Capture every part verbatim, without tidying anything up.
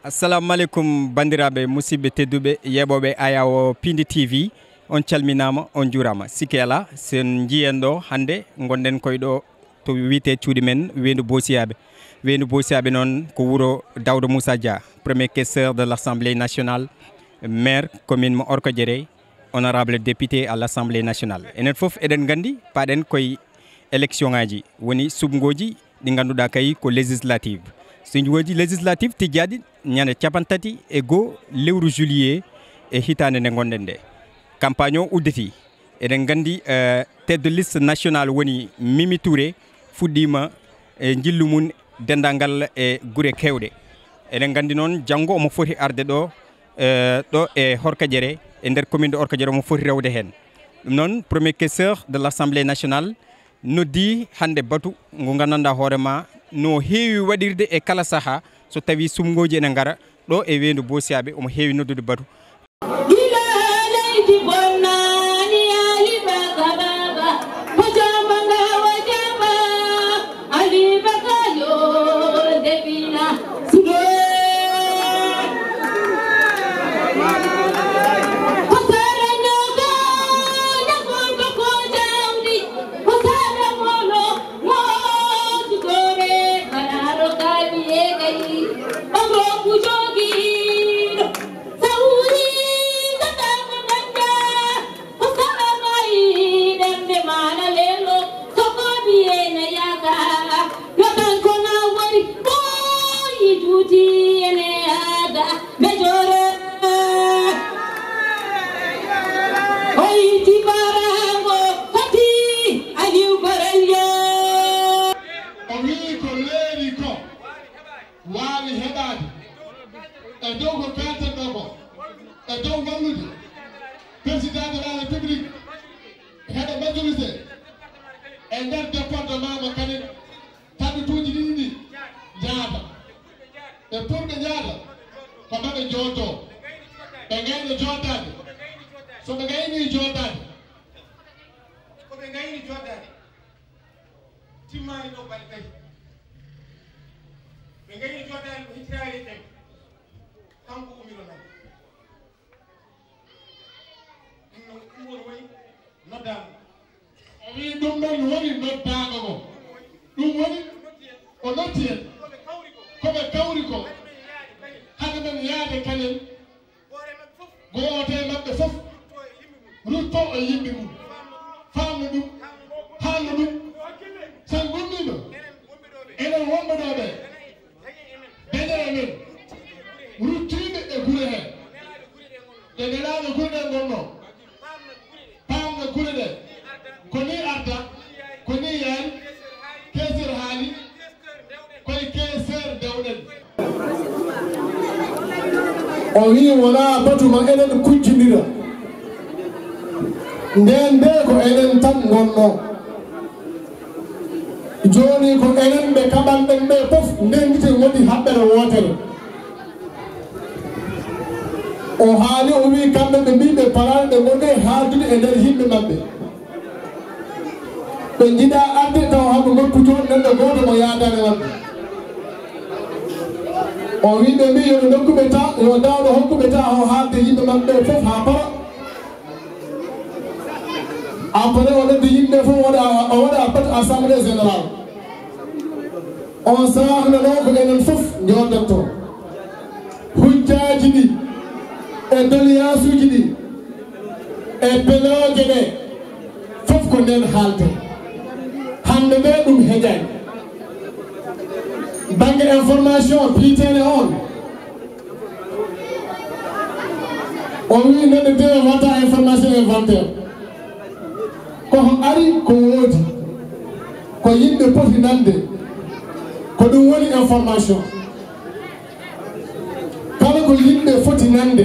Assalamu aleykum, banndiraaɓe, musidɓe tedduɓe, yeeɓooɓe Ayawo Pindi T V. On calminaama, on njuuraama. Sikke alaa, so en njiyen ɗo hannde, ngonɗen koye ɗo to wiyetee cuuɗi men, Weendu Boosiyaaɓe. Weendu Boosiyaaɓe noon ko wuro Daouda Moussa Dia, premier questeur de l'Assemblée nationale, maire commune mo Orkadiéré, honorable député à l'Assemblée nationale. Enen fof eɗen nganndi, paaɗen koye élection ŋaaji, woni suɓngooji ɗi ngannduɗaa kay ko législative. So ɗi woodi législative tijjaaɗi ñande cappanɗe tati e goo lewru juillet e hitaande nde ngonɗen nde. Campagne o udditi. Eɗen nganndi, eh, tête de liste nationale woni Mimi Touré fuɗɗiima e njillu mum denndaangal e gure keewɗe. Eɗen nganndi noon janngo omo foti arde ɗo, eh, ɗo e Orkadiéré, e nder commune de Orkadiéré omo foti rewde heen. Ɗum noon, premier questeur de l'Assemblée nationale noddi hannde batu ngu nganndanɗaa hoore ma no heewi waɗirde e kala sahaa so tawii suɓngooji ene ngara ɗo e Weendu Boosiyaaɓe, omo heewi noddude batu. Gila leydi bonnaani, yaali baka baaba, ko jaama nga wa jaama, Ali baka yo debina sudo. Ko sara nyoga, na ko ko jawdi, ko sara mono, mo sudore, kana ro kadi e gayi, bango ku jogi. Sawri ka tanga danda, ko sara mai dande mana lelo, ko ko biye na yaka, yo tan ko na wari, boy duti ene ada, mejore. Oy ti barango, kati, aliu baralyo. O wii ko leeri ko waawi heɓaade e dow ko kaalten ɗo ko, e dow wallude président de la république, heɗo majorité e nder département mo Kanel, tabitu ɗiɗi ɗi njaada. Ɓe pour ɓe njaada, ko maɓe jooto. Ɓe ngayno jootaade. So ɓe ngayni jootaade, ko ɓe ngayni jootaade. Timmaani ɗo balɗe tati. Ɓe ngayni jootaani ko hectares e temedde. Kanko umiro nan. Ɗum noon, ɗum woni, woni noddaango. O wii ɗum noon woni noddaango ngo. Ɗum woni, o notti en. Ko ɓe kawri ko. Ko ɓe kawri ko. Hade men yaade kañum. Gooto e maɓɓe fof rutto e yimɓe mum, faamna ɗum, haalna ɗum. So en gummiima, enen wonɓe ɗo ɓe, daña e men, ruttiiɓe e gure hee, ɗe nelaaɓe gure ɗe ngonnoo. Paamna gure ɗe. Ko ni arda, ko ni yaari, keesir haali, koye keesir dewɗen. O wii wonaa batu ma eɗen kujjindira. Ndeen de ko enen tan ngonnoo. Jooni ko enen ɓe kaɓanɗen ɓe fof ndennditi woni haɓɓere wootere. O haali, o wii kamɓe ɓe mbii ɓe paraani ɓe ngoni e haaldude e nder yimɓe maɓɓe. Ɓe njiɗaa arde taw hamo nokku toon neɗɗo gooto mo yaadaani maɓɓe. O wii ɓe mbii yo ɓe ndokku ɓe temps, yo daawɗo hokku ɓe temps o haalde yimɓe maɓɓe ɓe fof haa para. Après o noddi yimɓe fof o waɗa, o waɗa batu assemblée générale. On sahaa noon ko enen fof njooɗotoo. Hujjaaji ɗi e doléanceuji ɗi e pelooje ɗe fof ko nden haalte. Hannde nde ɗum heƴaani. Bannge information piiteene on, o wii nde ɓe dewa wata information inventaire. Ko ko ari ko woodi, ko yimɓe poti nande, ko ɗum woni information. Kala ko yimɓe foti nande,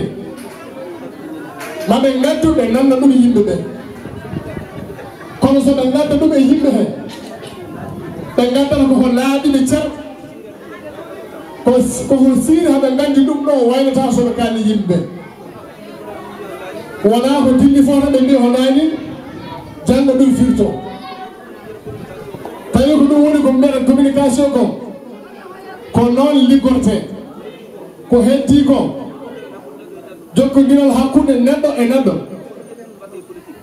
ma ɓe ngaddu ɓe nanda ɗum yimɓe ɓe. Kono so ɓe ngadda ɗum e yimɓe he, ɓe ngaddata ko ko laaɓi ɓe cer. Ko, ko ko siiri haɓe nganndi ɗum ɗo waynata so ɓe kaalni yimɓe ɓe. Wonaa ko dilli fof tan ɓe mbiya honaani, janngo ɗum firto. Tawi ko ɗum woni ko mbiyata communication ko, ko noon liggortee. Ko heddii ko jokkondiral hakkunde neɗɗo e neɗɗo.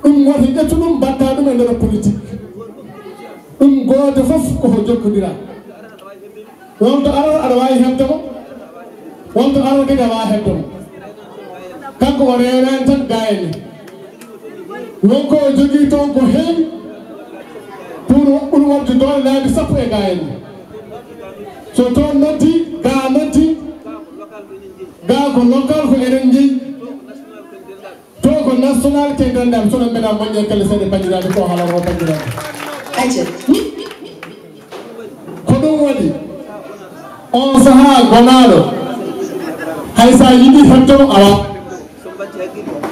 Ɗum woto ƴettu ɗum mbaɗta ɗum e nder politique. Ɗum gooto fof ko ko jokkondiral. Wonto arata aɗa waawi heɓde mo, wonto arata kadi a waawa heɓde mo. Kanko o reenaani tan gaayni. Won ko o jogii toon ko heewi pour ɓuri waɗde doole laabi sappo e gaayni. So toon noddi, gaa noddi, gaa ko local ko enen njeyi. To ko national ke nganndaa sono mbeɗa moƴƴe kala seeɗa banndiraaɓe ko haala o banndiraaɓe. Acca. Ko ɗum waɗi on sahaa gonaaɗo hay so a yiɗi heɓtomo alaa.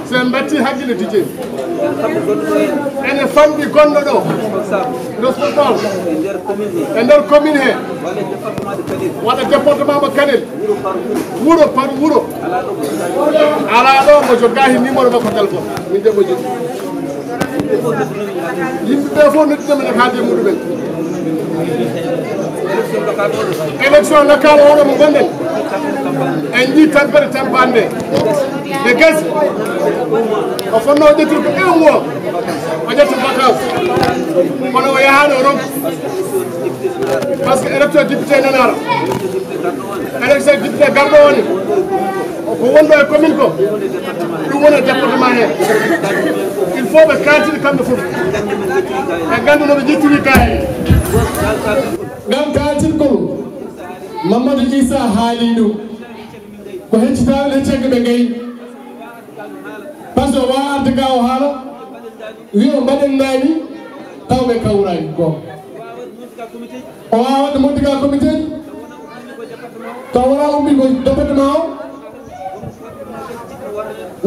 So en mbaɗti hakkille tijjee ene famɗi gonɗo ɗo responsable e nder commune he walla département mo Kanel. Wuro par wuro. Alaa ɗo mo joggaaki numéro makko téléphone. Min de mo joggi. Yimɓe ɓe fof noddude men e haalde muɗumen. Élection locale oɗo mo gonɗen. En njii tampere tampande. Nde gasi. O fotnoo ƴettude ko un mois. O ƴetta vacance. Kono o yahaano o ronki. Par ce que élection député nanaara. Eɗen so député garɗo o ne, ko wonɗo e commune ko, ɗum woni e département he. Il faut ɓe kaltini kamɓe fof. Ɓe nganndu no ɓe ƴettiri kaye. Ngam kaltingol, Mamadou Issa haali ɗum. Ko heccitaɓe le cagge ɓe gayi. Par ce que o wawa arde ga o haala, wi o mbaɗen nani, taw ɓe kawrani. Goonga. O wawa waɗde modigal comité ji, taw wona ummi ko département o.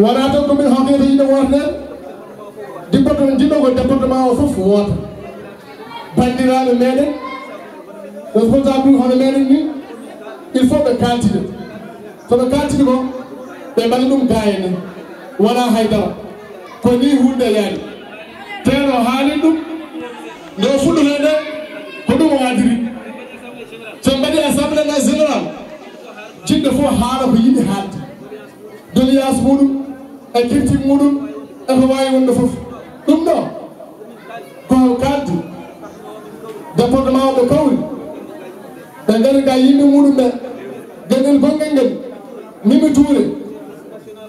Wona tan commune hokkete yimɓe woote nden. Département jiɗɗo ko département o fof woota. Banndiraaɓe meɗen, responsable hono meɗen ni, il faut ɓe kaltide. So ɓe kaltide ko, ɓe mbaɗa ɗum gayene. Wona haydara. Ko ni hunde yaari. Teeno haali ɗum, nde o fuɗɗoto nde, ko ɗum o adiri. So mbaɗi assemblée générale, jiɗɗo fof haala ko yiɗi haalde. Doléance muɗum, e kirti muɗum, e ko wawi wonde fof. Ɗum ɗo, ko kaldi. Département o ɓe kawri. Ɓe ngari ga yimɓe muɗum ɓe. Ganel gongal ngel, Mimi Touré,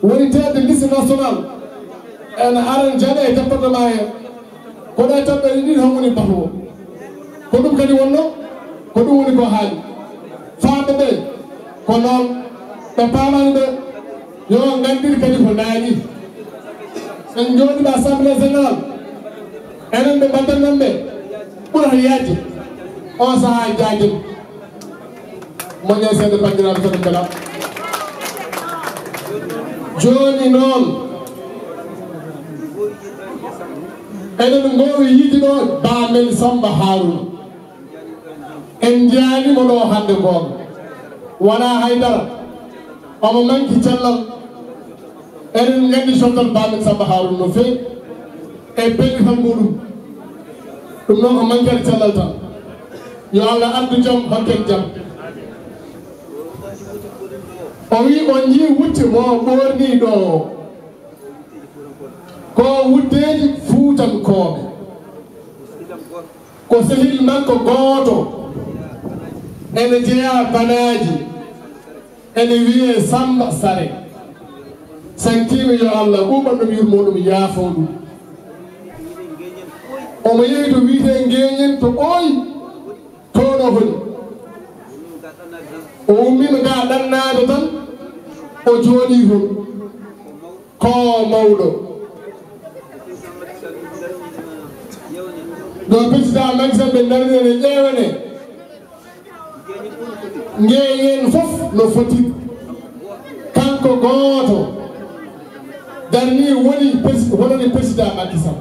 woni tête de liste nationale. Ene aran jaaɗa e département he. Ko ɗo e toɓɓere ɗiɗi tan woni batu o. Ko ɗum kadi wonno, ko ɗum woni ko haali. Faaɓe ɓe, ko noon, ɓe paamani ɓe, yo on nganndir kadi ko naani. So en njooɗiima assemblée générale, enen ɓe mbaɗdannon ɓe, ɓurata yaajde. On sahaa jaajen. Moƴƴa seeɗa banndiraaɓe foti mbela. Jooni noon, eɗen ngoowi yiide ɗo Baamen Samba Haaruna. En njiyaani mo ɗo hannde goonga. Wonaa haydara. Omo manki cellal. Eɗen nganndi coftal Baamen Samba Haaruna no feewi. E pellital muɗum. Ɗum noon ko manqueede cellal tan. Yo Allah addu jam, hokken jam. O wi on njii wutte mo ɓoorni ɗo o. Ko wutteeji Fuutankooɓe. Ko sehil makko gooto ene jeyaa Banaaji, ene wiyee Sammba Sare. Sankiima yo Allah ɓuuɓan ɗum, yurmoo ɗum, yaafoo ɗum. Omo yehi to wiyetee Ngeeñen to Ɓooyi, to ɗo holi. O ummiima ga ɗannaade tan, o jooɗii toon. Ko mawɗo. Ɗo président Macky Sall ɓe darni ene ƴeewene. Ngeeñen fof no foti. Kanko gooto darni woni pres-, wonani président Macky Sall.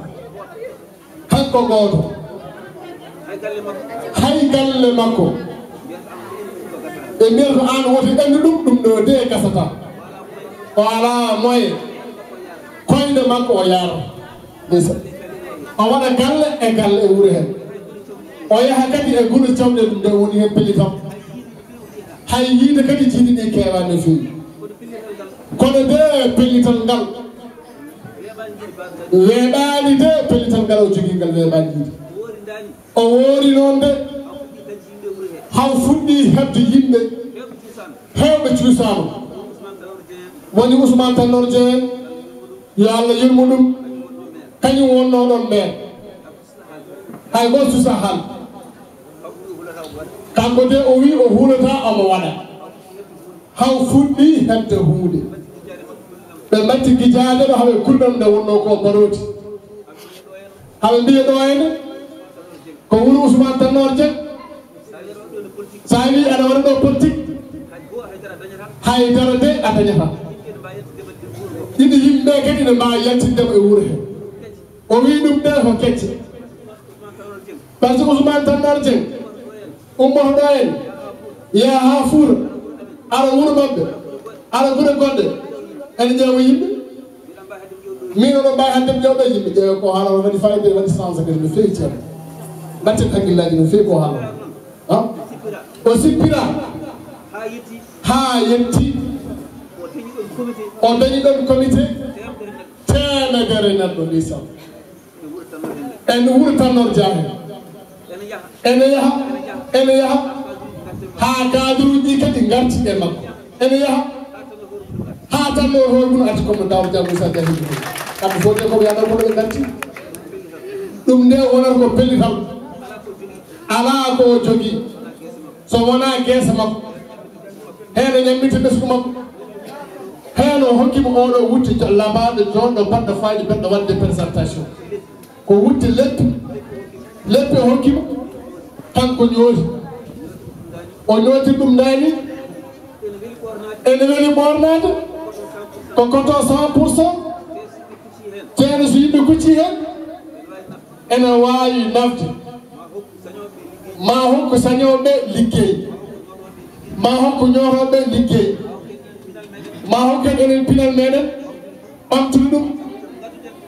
Kanko gooto. Hay galle makko. Ɓe mbiyata ko aan woti ɓendu ɗum, ɗum ɗo de gasata. O alaa moye. Koyɗe makko o yaara. Ndeysan. O waɗa galle e galle e wuro heen. O yaha kadi e gure cawɗe ɗum nde woni heen pellitam. Hay yiide kadi jiidi ɗi keewaani no feewi. Kono de pellital ngal weeɓaani, de pellital ngal o jogii ngal weeɓaani yiide. O woori noon de, haw fuɗɗii heɓde yimɓe heewɓe cuusaano. Woni Ousmane Tanor Dieng, yo Allah yurmo ɗum, kañum wonnoo ɗoon maire. Hay gooto suusaa haal. Kanko de o wii o huulataa omo waɗa. Haw fuɗɗii heɓde huunde. Ɓe mbatti gijaade ɗo haɓe kulɗam nde wonnoo ko mbaroodi. Haɓe mbiya ɗo ene ko wuro Ousmane Tanor Dieng. So a wii aɗa waɗa ɗo politique, hay dara de a dañata. Ɗiɗi yimɓe kadi ne mbaawi yaltinde e wuro he. O wii ɗum de ko kecce. Par ce que Ousmane Tanor Dieng ummoto ɗo en, yaha haa Fuuta, ara wuro maɓɓe, ara gure goɗɗe, ene ƴeewa yimɓe. Min oɗon mbaawi hannde mi ƴeewɗo yimɓe, ƴeewa ko haala o waɗi fayida, waɗi sens kadi no feewi ceerno. Mbatten hakkillaaji no feewi ko haala o. O sippira haa yetti, o dañi ɗon comité teemedere neɗɗo, ndeysaan. En wuro Tanor Dieng. Ene yaha, ene yaha, haa kaadiruuji ɗi kadi ngarti e makko. Ene yaha, haa Tanor hoore mum arti comme Daouda Dia, Moussa Dia, himɓe. Kamɓe fof de ko ɓe yaɗa ko ɓe ngarti. Ɗum nde wonata ko pellital. Alaa ko o jogii so wonaa geese makko. Heen o ñammita ɓesngu makko. Heen o hokki mo oɗo wutte jo-, labaaɗo, joɗɗo, baɗɗo fayida, baɗɗo waɗde présentation. Ko wutte leppi, leppi o hokki mo, kanko ñooti. O ñooti ɗum ndaani, ene weli ɓoornaade, ko coton cent pour cent. Ceerno, so yimɓe kuccii heen, ene waawi nafde. Ma hokku sañooɓe liggey. Ma hokku ñootooɓe liggey. Ma hokken enen pinal meɗen ɓamtude ɗum.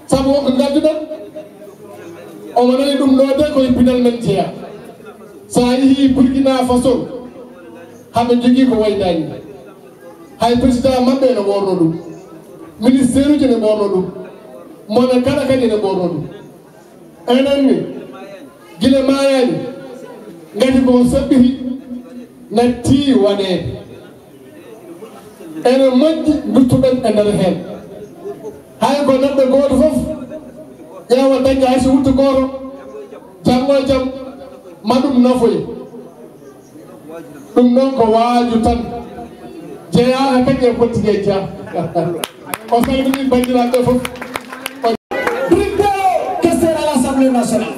Sabu wonko ngadduɗen, omo nani ɗum ɗo de koye pinal men jeeya. So a yehii Burkina Faso, haɓe njogii ko waydaani. Hay président maɓɓe ene ɓoorno ɗum. Ministère uji ene ɓoorno ɗum. Mone kala kadi ene ɓoorno ɗum. Enen ni, gila maayaani, ngati ko saɓɓiti, natti waɗeede. Ene moƴƴi, nduttuɗen e nder heen. Hay ko neɗɗo gooto fof, ƴeewa dañde hay so wuttu gooto, janngo e jam, ma ɗum nafoye. Ɗum noon ko waaju tan, jeyaaka kadi e politique e jeyaa. O salmini banndiraaɓe fof. Directeur, questeur à l'Assemblée nationale.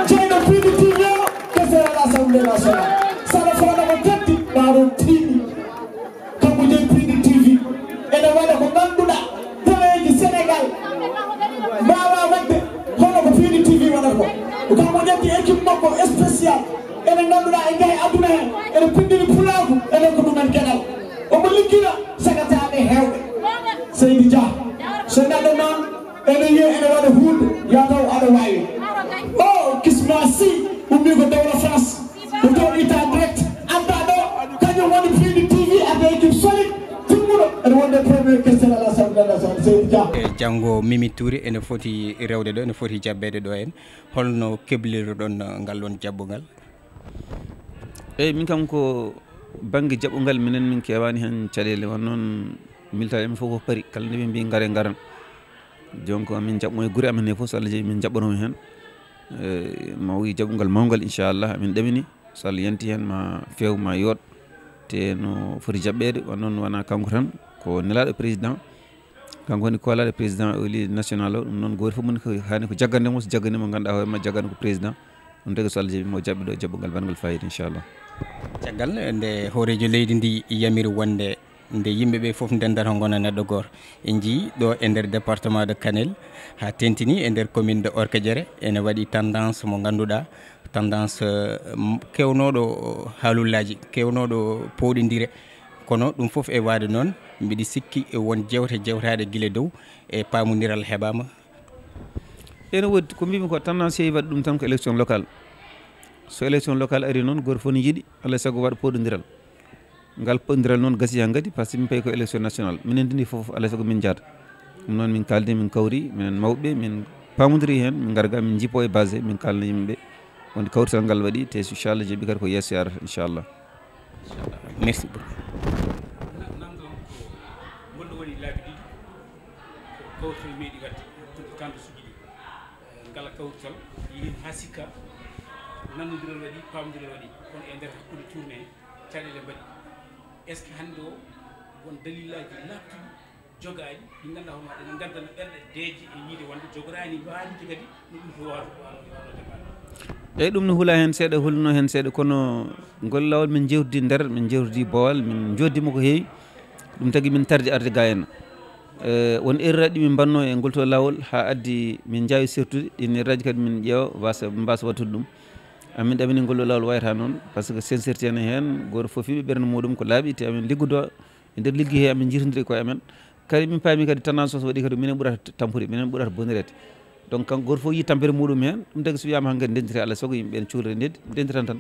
Jeyɗo P D T V o, questeur à l'Assemblée nationale. Saɗa fawna ko teddi, ma ɗon tiiɗi. Kanko jeyi P D T V. Ene waɗa ko ngannduɗaa, teleeji Sénégal mbaawa waɗde hono ko P D T V waɗata ko. Kanko ƴetti équipe makko spécial. Ene ngannduɗaa e nder aduna he, ene pinndini pulaagu, ene ko ɗumen geɗal. Omo liggina sagataaɓe heewɓe. Seydi Dia, so neɗɗo noon ene wiya ene waɗa huunde, ya taw aɗa waawi. O Kisma Sy, ummi ko dowla France, ko toon itta direct, adda ɗo, kañum woni P D T V, adda équipe solide, timmuɗo, ene wonde premier question à l'Assemblée nationale, Seydi Dia. E janngo Mimi Touré ene foti rewde ɗo, ene foti jaɓɓeede ɗo en. Holno keblirɗon ngal ɗon jaɓɓungal? Eyi, min kam ko bannge jaɓɓungal, minen min keewaani heen caɗeele, won noon militaaɓe men fof ko Paris, kala nde ɓe mbii ngare, ngaran. Donc, min njaɓɓo e gure amen he fof, so Allah jaɓi, min njaɓɓanoo heen. Eyi, ma o wii jaɓɓungal mawngal, inchallah, amin ɗamini, so Allah yanti heen, ma feew, ma yooɗ, te no foti jaɓɓeede, won noon wonaa kanko tan, ko nelaaɗo président. Kanko woni koolaaɗo président o, leader national o, ɗum noon gooto fof moni ko haani ko jaggande mo, so jaggande mo ngannduɗaa hoore ma jaggande ko président. Ɗum tagi so Allah jaɓi mo jaɓɓi ɗo jaɓɓungal banngol fayida, inchallah. Caggal nde hooreejo leydi ndi yamiri wonde nde yimɓe ɓe fof ndendata ngona neɗɗo gooto. En njii ɗo e nder département de Kanel, haa tentini e nder commune de Orkadiéré, ene waɗi tendance mo ngannduɗaa, tendance, eh, m-, kewnooɗo haalullaaji, kewnooɗo pooɗondire. Kono ɗum fof e waade noon, mbiɗi sikki e won jeewte jewtaaɗe gila dow e paamondiral heɓaama. Ene woodi ko mbimi ko tendance yehi waɗde ɗum tan ko élection locale. So élection locale ari noon, gooto fof ne yiɗi, alaa e sago waɗa pooɗondiral. Ngal podiral noon gasi haa ngadi, par ce que min payi ko élection nationale. Minen ndi fof, alaa e sago min njaada. Ɗum noon min kaaldi, min kawri, minen mawɓe, min pamodiri heen, min ngarga, min njippo e base, min kaalna yimɓe. Wonde kawrital ngal waɗi, te so inchallah jeeɓi kadi ko yeeso yarata, inchallah. Merci beaucoup. Namdal ko ngol ɗo waɗi laabi ɗiɗi, ko kawrital meeɗi waɗde, hakkunde candidat uji ɗi. Ngala kawrital, yehi haa sikka, nanondiral waɗi, pamodiral waɗi, kono e nder hakkunde tourné, caɗeele mbaɗi. Est ce que hannde o won dalillaaji laaɓtuɗi jogaaɗi, ɗi ngannduɗaa hono ene ngaddana ɓerɗe deeƴe e yiide wonde jogoraani waawde kadi no ɗum to waawde waawde waawde waawde. Eeyi, ɗum no hula heen seeɗa, hulno heen seeɗa, kono ngol laawol min njewtidi nder, min njewtidi boowal, min njooddima ko heewi. Ɗum tagi min tardi arde ga henna. E, won erreur aji ɗi min mbanno e ngol to laawol haa addi min njaawi sertude ɗin erreur aji kadi min ƴeewa wasa min mbasa wattude ɗum. Amin ɗamini ngol ɗo laawol wayata noon, par ce que sincérité ne heen, gooto fof fiɓe ɓernde muɗum ko laaɓi, te amin liggodo e nder liggi he amin jirtondiri koye amen. Kadi min paami kadi tendance o so waɗi kadi minen ɓurata tampude, minen ɓurata bonirede. Donc kanko gooto fof yii tampere muɗum heen, ɗum tagi so wiyama hankkadi ndentite Allah sago yimɓe ɓen cuhlata ndedi, ndentitan tan.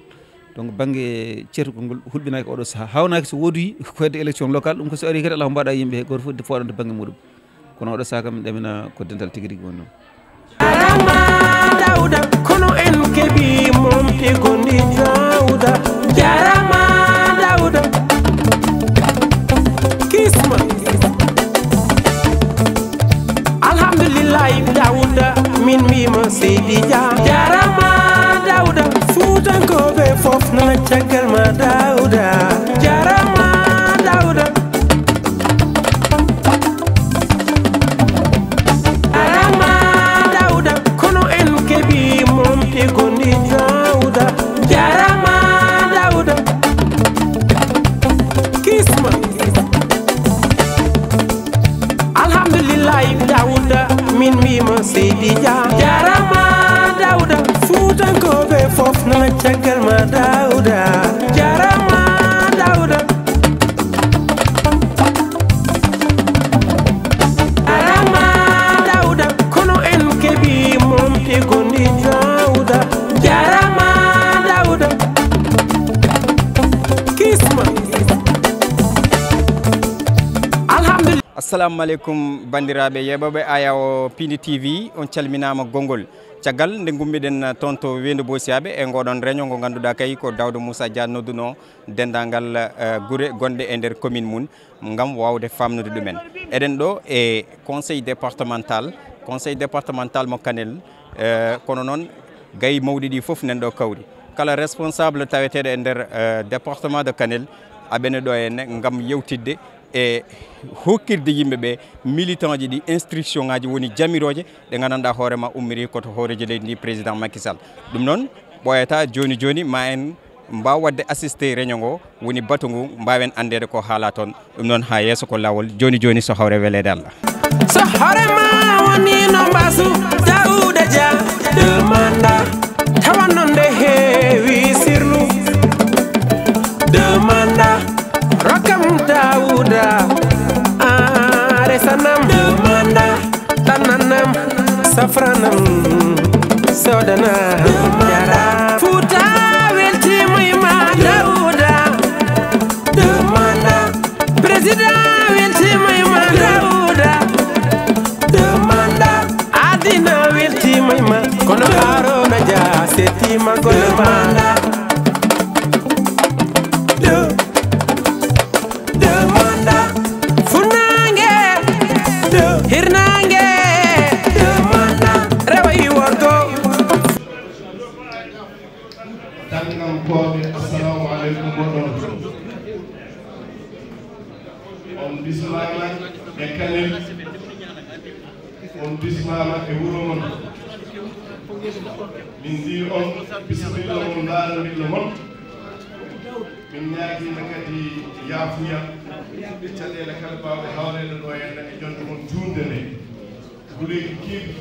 Donc bangge ceertugol ngol hulɓinaki oɗo saha, hawnaki so woduyi ko hedde élection locale, ɗum ko so ari kadi Allah mbaɗa yimɓe he gooto fof fooɗanta bangge muɗum. Kono oɗo saha kam ɗamina ko dental tigi rigi woni noon. Jarama Dawda, kono en keɓi momte gondi Dawda. Jarama Dawda. Kisma. Alhamdulillahi Dawda, min mbima Seydi Dia. Jarama Dawda, Fuutankoɓe fof nana caggal ma Dawda. Jarama Dawda. Jarama Dawda, kono en keɓi momte gondi Dawda. Jarama Dawda. Kisma. Alhamdulillahi Dawda, min mbima Seydi Dia. Jarama Dawda, Fuutankoɓe fof nana caggal ma Dawda. Jarama Dawda. Jarama Dawda, kono en keɓi momte gondi Dawda. Jarama Dawda. Kisma. Alhamdulillah. Assalamu aleykum banndiraaɓe yeeɓooɓe Ayawo Pindi T V, on calminaama gonngol. Caggal nde ngummiɗen toon to Weendu Boosiyaaɓe e ngoɗon reño ngo ngannduɗaa kay ko Daouda Moussa Dia nodduno denndaangal eh, gure gonɗe e nder commune mum ngam waawde faamnude ɗumen. Eɗen ɗo e conseil départemental, conseil départemental mo Kanel, eh, kono noon gayi mawɗi ɗi fof nen ɗo kawri. Kala responsable taweteeɗo e nder eh, département de Kanel aɓene ɗo henne ngam yewtidde e hokkirde yimɓe ɓe militant ji ɗi instruction ngaji woni jamirooje ɗe nganndanɗaa hoore ma ummiri koto hooreejo leydi ndi président Macky Sall. Ɗum noon ɓooyata jooni jooni ma en mbaaw waɗde assisté réunion ngo woni batu ngu mbaawen anndeede ko haala toon. Ɗum noon haa yeeso ko laawol jooni jooni so hawre weleede Allah. So hoore ma woni no mbasu Dawuda Dia demanda tawa noon nde heewi sirlu demanda rokkam Dawuda a resanam demanda ɗannanam safranam sodana yara Fuuta weltima e ma Dawuda demanda président weltima e ma Dawuda demanda adina weltima e ma kono Haruna Dia settima golle ma demanda funange hirnange demanda rewa e worgo Tankankooɓe, assalamu aleykum moɗon. On bismaama e Kanel, on bismaama e wuro mon. Min mbii on bisimilla mon, mbaara mbilla mon. Min ñaagiima kadi yaafuya e caɗeele kala baawɗe hawreede ɗo e jonde mon juutnde nde. Guleeji keewɗi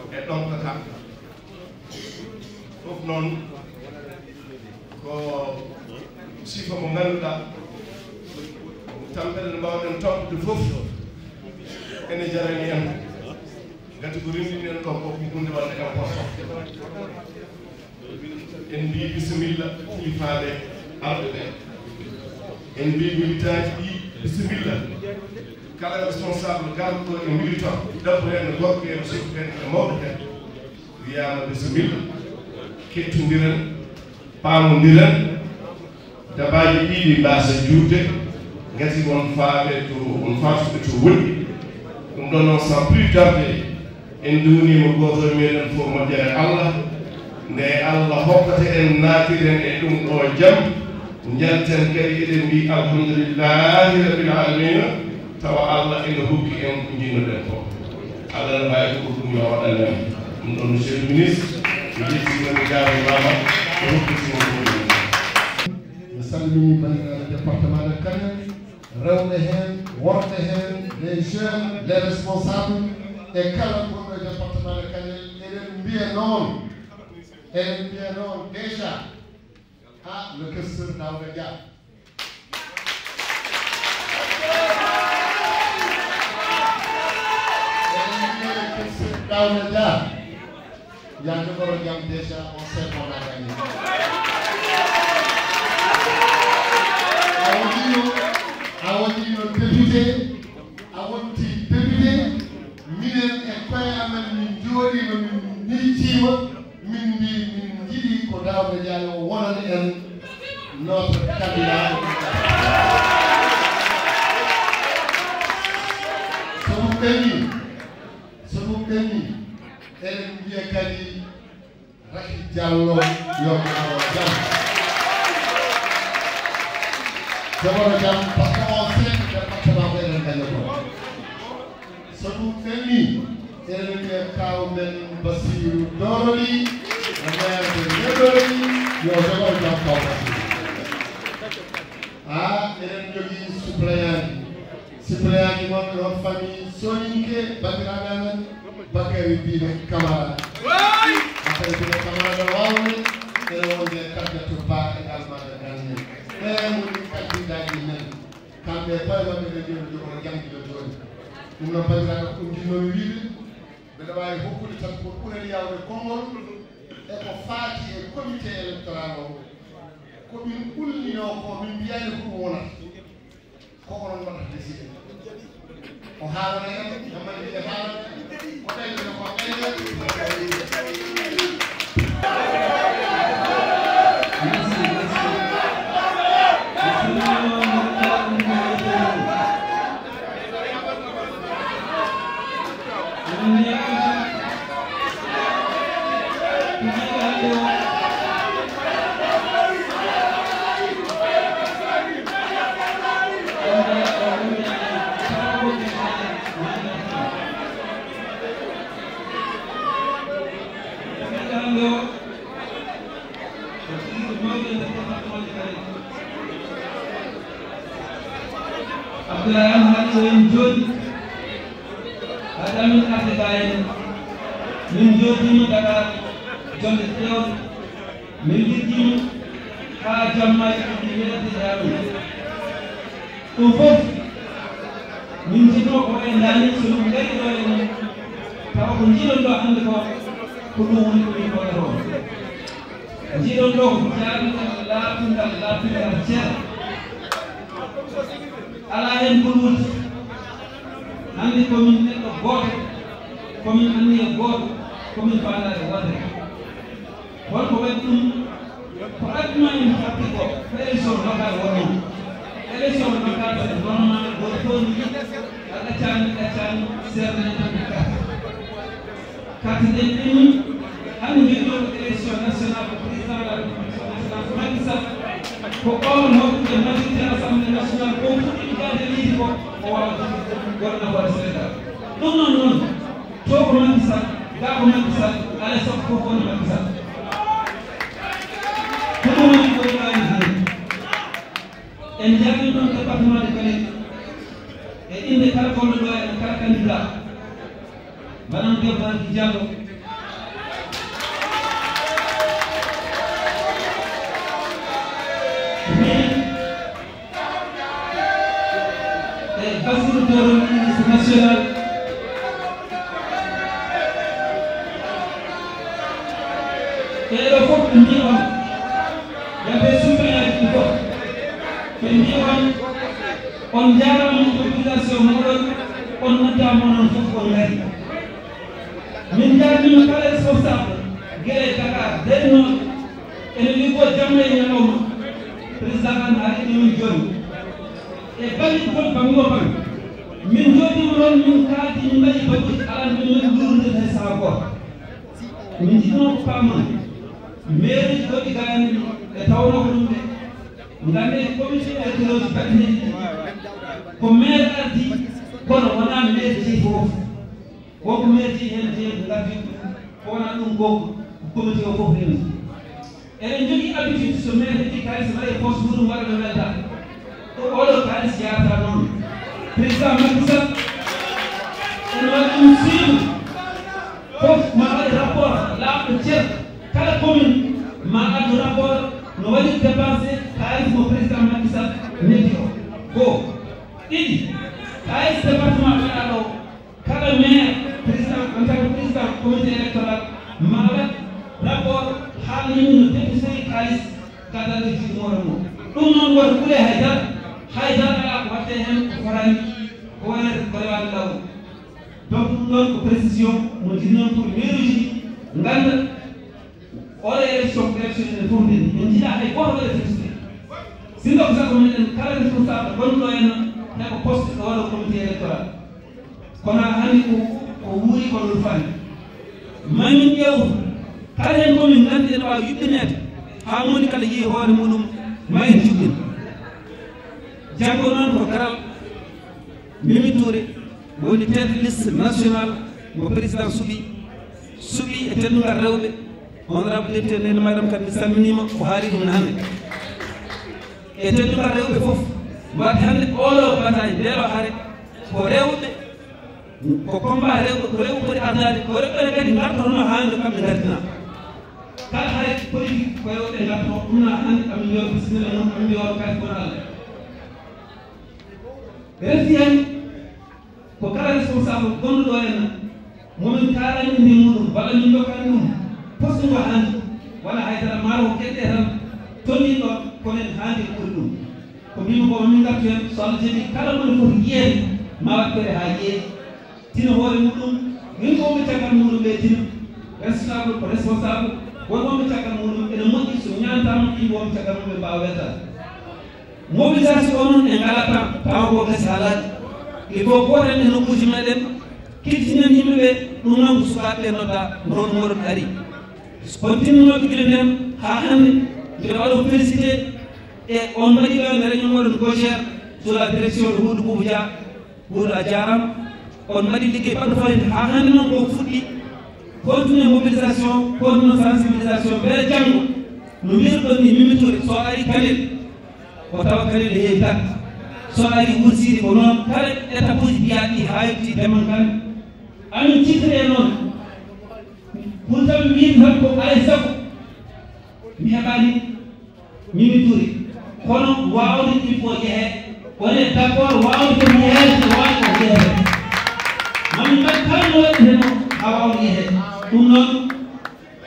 e ɗonka ka. Fof noon ko sifa mo ngannduɗaa tampere nde mbaawɗen toɓɓude fof ene jarani en. Ngati ko renndini en ɗo ko hunde waɗde important. En mbii bisimilla kilifaaɓe arɓe ɓe. En mbi militaaji ɗi bisimilla. Kala responsable garɗo e militant, debbo heen, gorko heen, suka heen, e mawɗo heen, wiyaama bisimilla. Kettondiren, paamondiren, dabaaji ɗiɗi mbaasa juutde, ngati won faaɓe to, won faatuɓe to woɗɗi. Ɗum ɗon noon, sans plus tarder, en nduwniima gooto e meɗen fof moƴƴere Allah. Nde Allah hokkata en, naatiren e ɗum ɗo jam, njalten kadi eɗen mbi alhamdulillahi rabbil alamina, tawa Allah ene hokki en ko njiɗnoɗen ko. Allah ne waawi ko ɗum yo waɗan en. Ɗum ɗon, monsieur le ministre, mi yettiima, mi jaariima, mi rokkitima ko ɗum. Mi salmini banndiraaɓe département de Kanel, rewɓe heen, worɓe heen, les jeunes, les responsables, e kala gonɗo e département de Kanel, eɗen mbiya noon, eɗen mbiya noon déjà, ah, le questeur Daouda Dia. Eɗen mbiya le questeur Daouda Dia. Yaa jogoro jam déjà, on sait qu'on a gagné. A waɗiino, a waɗiino député, a wonti député, minen e koye amen min njooɗiima, min miijtiima, min mbi min njiɗi ko Daouda Dia o wonani en notre candidat. So ɗum ɓenni, so ɗum ɓenni, eɗen mbiya kadi Raki Diallo, yo jogoro jam. Jogoro jam, parce que on sait que département ko eɗen gañoto. So ɗum ɓenni, eɗen mbiya kaaw men Bassirou Doroli, le maire de Nedoli, yo jogoro jam kaaw Bassirou. Ah, eɗen jogii suppléant ji. Suppléant ji mon ɗo famille Soninke, banndiraaɓe amen, Bakary Bine Camara. Bakary Bine Camara no waawde, ene wonde Kadiatou Ba également de Gandé. Ɓe woni kandidaaji men. Kamɓe e koye maɓɓe ɓe mbiya no jogoro jam gila jooni. Ɗum noon, banndiraaɓe, ko ɗum njiɗnoomi wiyde. Mbeɗa waawi hokkude tan ko ɓurani yaawde konngol e ko faati e comité électoral o. Ko min ulninoo ko, min mbiyaani ko ɗum wonata. Ko onon mbaɗata décidé. O haalana en, Hamadi Bine haalana en, ko ɓeynata ko ɓeynata. Abdoulaye Anne, hannde o en jooɗi, haade amin arde ga en, min njooɗiima Dakar, jonde keewɗe, min liggiima haa jamma e ɗiɗi weeɓde yaaɓe. Ɗum fof, min njiɗnoo ko en ndaani so min ngarii ɗo e mum, tawa ko njiɗon ɗo hannde ko, ko ɗum woni ko min koɗata on. Njiɗon ɗo ko jaaɓingal laaɓingal, laaɓingal ceer. Alaa heen ko luuti. Hannde ko min neɗɗo gooto, ko min anniya gooto, ko min faandaare wootere. Holko waɗi ɗum? Ko aduna en hatti ko, ko élection locale wonnoo. Élection locale, c'est normal, gooto fof ne yiɗi, a ɗaccaani, ɗaccaani, seernani tan ko carte. Carte ɗen ɗin, hannde njogiɗon élection nationale ko président de la République, son excellence Macky Sall, ko oon hokkata majorité Assemblée nationale, ko fuɗɗiɗo gaade leydi ko, o wawa wonde nafoore Sénégal. Ɗum noon noon, to ko Macky Sall, ga ko Macky Sall, alaa e sago fof wona Macky Sall. Ko ɗum woni ko ɗum wawi hannde. En njaarnii ɗon département de Kanel, e innde kala gonɗo ɗo e kala candidat. Madame Diop Barki Diallo. Min e Bassirou Doro, ministre national. Ɓeeɗo fof ɓe mbiyi on, yamɓe suppléant ji ɗi fof. Ɓe mbiyi on, On njaaraama mobilisation mooɗon, on noddaama onon fof on ngari. Min njaarniima kala responsable gere Dakar darinooɗo ene liggoo jamma e ñalawma. Président Anne haalii ɗum min jooni. E ballitgol bannge o bannge. Min njooɗiima ɗoon, min kaaldi, min mbaɗi baɗuuji, alaa nde min luurndirta e sahaa gooto. Min njiɗnoo ko paamon, mairie goɗɗi gayani e tawnoo ko ɗum de. Ngannde comité électoral baɗɗineeji ɗi, ko maire ardi, kono wonaa maire jeyi fof. Wonko maire jeyi heen, jeyi ko ngardi, ko wonaa ɗum ko comité o fof rewti. Eɗen njogii habitude, so maire heɓii kaalis, waɗa e poche mum, waɗa no welta. Ko oɗo kaalis yahata noon. Président Macky Sall, ene waɗi ɗum siibu. Fof ma waɗe rapport laaɓɗo cer. Kala commune ma addu rapport no waɗi dépensé kaalis mo président Macky Sall neɗɗi o. Ko ɗiɗi, kaalis département waɗaɗo o, kala maire, président, en tant que président comité électoral, ma waɗ rapport haalnimi no dépensé kaalis. Gaddaɗo juuɗe mooɗon mo. Ɗum noon woto ɓure haydara. Haydara alaa ko waɗte heen ko foraani, ko wonata ko rewaani law. Donc ɗum ɗoon ko précision mo njiɗnoon pour mairie uji ɗi ngannda. Oɗo élection ko élection ene fof ndendi. En njiɗaa hay gooto waɗa frustré. Sinno ko sago meɗen kala responsable gonɗo ɗo henna heɓa poste ɗo waɗa comité électoral. Kono hannde ko, ko wuuri ko ɗum fani. Mamin ƴeew kala heen ko min nganndi ene waawi yuɓɓineede haa moni kala yehi hoore muɗum ma en juɓɓin. Janngo noon ko garal Mimi Touré woni tête liste national mo président suɓi, suɓi e teddugal rewɓe. Honorable député Néné Mariame Kane, mi salminiima, o haali ɗum ne hannde. E teddugal rewɓe fof, mbaɗ hannde oɗo bataille, ndeɗo hare, ko rewɓe, ko combat rewɓe, ko rewɓe poti ardaade, ko rewɓe ne kadi ngartotonoo haa no kamɓe ngardinaa. Kala hare politique ko rewɓe ngartotoo, ɗum na hannde amin yo bisimilla mon, amin yo kadi kono Allah. Refti heen, ko kala responsable gonɗo ɗo henna, momin kaalani inde muɗum, walla min ndokkani ɗum, poste ngo haandi, wona haydara maaro ko geɗe tan tolni ɗon, kono en haandi ko ɓuri ɗum. Ko mbimi ko min ngartu heen, so Allah jaɓi kala moni foti yiyeede, ma waɗ fere haa yiyee. Tina hoore muɗum, min ko wonɓe caggal muɗum ɓe tina, responsable ko responsable, won wonɓe caggal muɗum, ene moƴƴi so ñaantaama yimɓe wonɓe caggal muɗum ɓe mbaawa weltaade. Mobilisation o noon en ngalaa temps, temps ko gasi haa laaɓi. Il faut gooten e nokkuuji meɗen, kittinen yimɓe ɓe, ɗum noon ko sukaaɓe ɓe nodda, ɗoon moɗon ari. On tinnoɓe gila ndeen haa hannde, mbiɗa waɗa félicité e on mbaɗi ɗo e réunion moɗon Gauchère sous la direction de Houdou Boubou Dia. Houdou a jaaraama. On mbaɗi liggey baɗɗo fayida haa hannde noon ko fuɗɗi. Continue mobilisation, continue sensibilisation, mbele janngo no mbirɗon ni Mimi Touré, so ari Kanel, o tawa Kanel e heewi dak. So ari Wursiidi ko noon, kala étape uji mbiyaaɗi ɗi haa yetti Demba Kane. Amin cittire noon, pour tan wiide tan ko alay sago mi heɓaani Mimi Touré. Kono waawde il faut yehe, on est d'accord, waawde ko yehe, so waawde ko yehe. Mami mbaɗ kala no waɗi heno haa waawde yehe. Ɗum noon,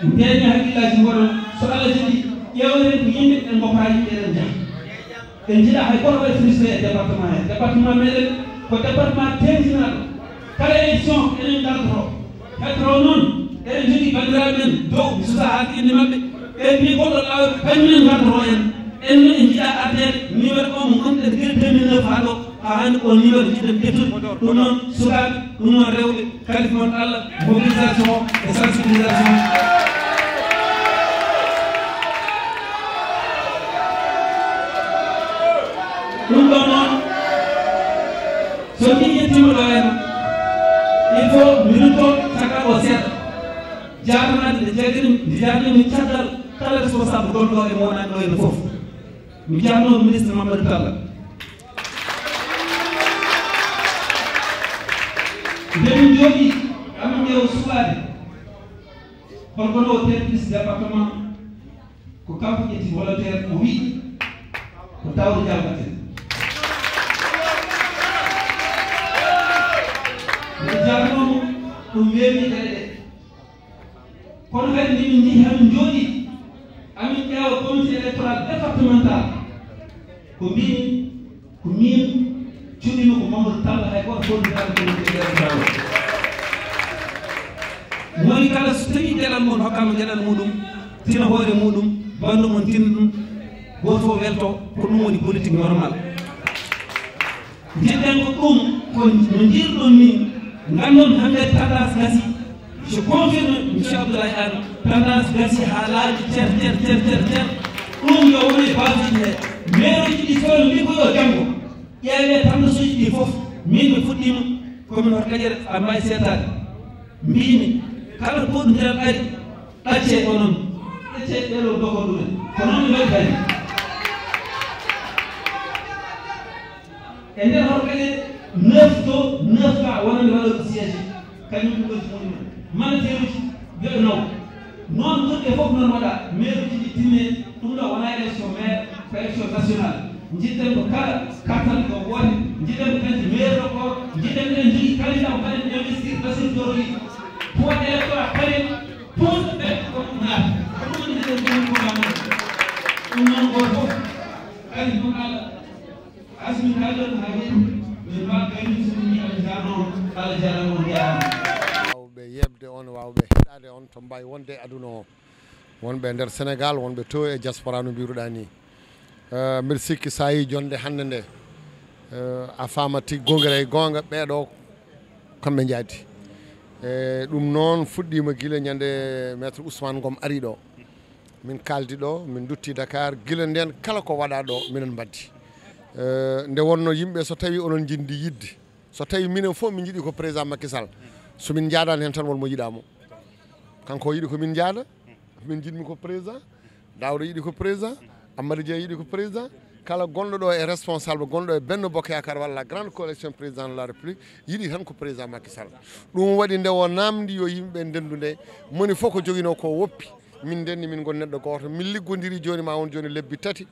Ndeen hakkillaaji ngoɗon, so Allah jaɓi, ƴeewren ko yimɓe ɓe ngoppa yimɓe eɗen njaha. En njiɗaa hay gooto waɗa frustré e département he. Département meɗen ko département teeŋtinaaɗo. Kala élection eɗen ngartotoo. Heddotoo noon, eɗen njogii banndiraaɓe men dow, mi susaa haalde innde maɓɓe. Ɓe mbiyi goɗɗo laawol, kañum en ngartotoo en. En noon en njiɗaa ardeede numéro un mo ngonɗen gila deux mille neuf haa ɗo. Haa hannde ko numéro jiɗen ƴettude. Ɗum noon sukaaɓe, ɗum noon rewɓe, kalifa mon Allah, mobilisation e sensibilisation. Ɗum ɗon noon, so min ƴettiima ɗo en, il faut mi rutto caggal o seeɗa. Jaaranaade nde jagiri, nde jaarnimi caggal kala responsable gonɗo e mo wonani ɗo en fof. Mi jaarnoo ministre Mamadou Talla. Nde min njooɗii, amin ƴeewa suɓaade. Holko no o terpis département? Ko kanko ƴetti volontaire, o wi'i ko Daouda Diallo waɗten. Nde jaarnoo mo, ɗum weeɓi gaɗe ɗe. Kono kadi nde min njehi, hamin njooɗii, amin ƴeewa comité électoral départemental. Ko mbimi, ko min Amadou Tall, hay gooto fotndaani ko woni e nder Daawda. Woni kala, so tawii geɗal mon hokkaama geɗal muɗum, tina hoore muɗum, banndum on tina ɗum, gooto fof welto, ko ɗum woni politique normal. Njiɗɗen ko ɗum, ko no njiɗɗon ni, nganndon hannde tendance gasi. Je confirme, monsieur Abdoulaye Anne, tendance gasi haa laaɓi cer, cer, cer, cer, cer. Ɗum yo wone baaji ɗi he. Maire uji ɗi fof liggoyo janngo. Ƴeewee tendance uji ɗi fof. Min mi fuɗɗiima, commune Hoto Kadiere, aɗa mbaawi seetaade. Mbiimi, kala ko ɗum tan ari, ɗaccee onon. Ɗaccee ɗee ɗoo dogo ɗumen. Ko noon mi waɗi kadi. E nder hoto kadi neuf to neuf ka wonande waɗoɓe siège, kañum ko goji mumen. Manateeruji, yoɓe naw. Noon, ɗum ɓe fof noon waɗa, maire uji ɗi timme, ɗum ɗo wona élection maire, ko élection nationale. Njiɗɗen ko kala kartal ko woote, njiɗɗen ko kanti maire ɗo ko, njiɗɗen eɗen njogii candidat ko mbaɗen investir Bassirou Doro Ly. Poids électoral kadi, poids ɓe ko ɗum naata. Ko ɗum woni njiɗɗen ko ɗum ko ɗum. Ɗum noon gooto fof, kadi ɗum Allah. Asmin kallon ha yetti, min mbaɗa kaydi so min yiɗa jaarno, Allah jaarama on jaarama. Waawɓe yeɓde on, waawɓe heɗaade on to mbaawi wonde e aduna o. Wonɓe e nder Sénégal, wonɓe to e diaspora no mbiruɗaa ni. Eh, mbiɗa sikki so a yii jonde hannde nde, eh, a faama tigi gongere e goonga ɓeeɗo kamɓe njaadi. E ɗum noon fuɗɗiima gila ñande Maître Ousmane Ngom ari ɗo. Min kaaldi ɗo, min ndutti Dakar, gila ndeen kala ko waɗaa ɗo, minen mbaddi. Eh, nde wonnoo yimɓe so tawii onon njiɗndi yiɗde, so tawii minen fof min njiɗi ko président Macky Sall, so min njaadaani heen tan won mo yiɗaa mo. Kanko o yiɗi ko min njaada, min njiɗmi ko président, Daouda yiɗi ko président, Amadou Dia yiɗi ko président, kala gonɗo ɗo e responsable, gonɗo e Benno Bokk Yaakaar walla grande coalition président de la République, yiɗi tan ko président Macky Sall. Ɗum waɗi nde o naamndi yo yimɓe ɓe ndenndu nde, moni fof ko joginoo ko woppi. Min ndenni, min ngon neɗɗo gooto, min liggodiri jooni ma won jooni lebbi tati.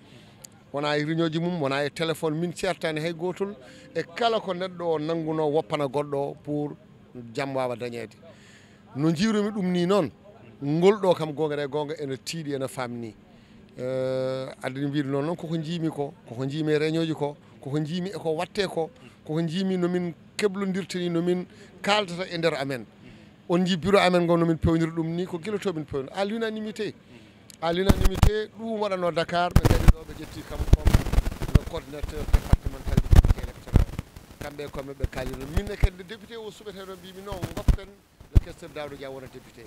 Wona e réunion ji mum, wona e téléphone, min ceertaani hay gootol. E kala ko neɗɗo o nanngunoo woppana goɗɗo o pour jam waawa dañeede. No njiirumi ɗum nii noon, ngol ɗo kam goonga e goonga ene tiiɗi, ene faamni. Eh, addani mbiɗo noon, noon koko njiimi ko, koko njiimi e réunion ji ko, koko njiimi e ko watte ko, koko njiimi no min keblondirta ni, no min kaaldata e nder amen. On njii bureau amen ngo no min pewniri ɗum ni, ko gila to min pewniri. À l'unanimité. À l'unanimité, ɗum waɗanoo Dakar, ɓe ngari ɗo, ɓe ƴetti kam comme le coordinateur départemental du comité électoral. Kamɓe e koye maɓɓe ɓe kaalino. Min ne kadi nde député o suɓeteno mbimi non, goppen le questeur Daouda Dia wona député.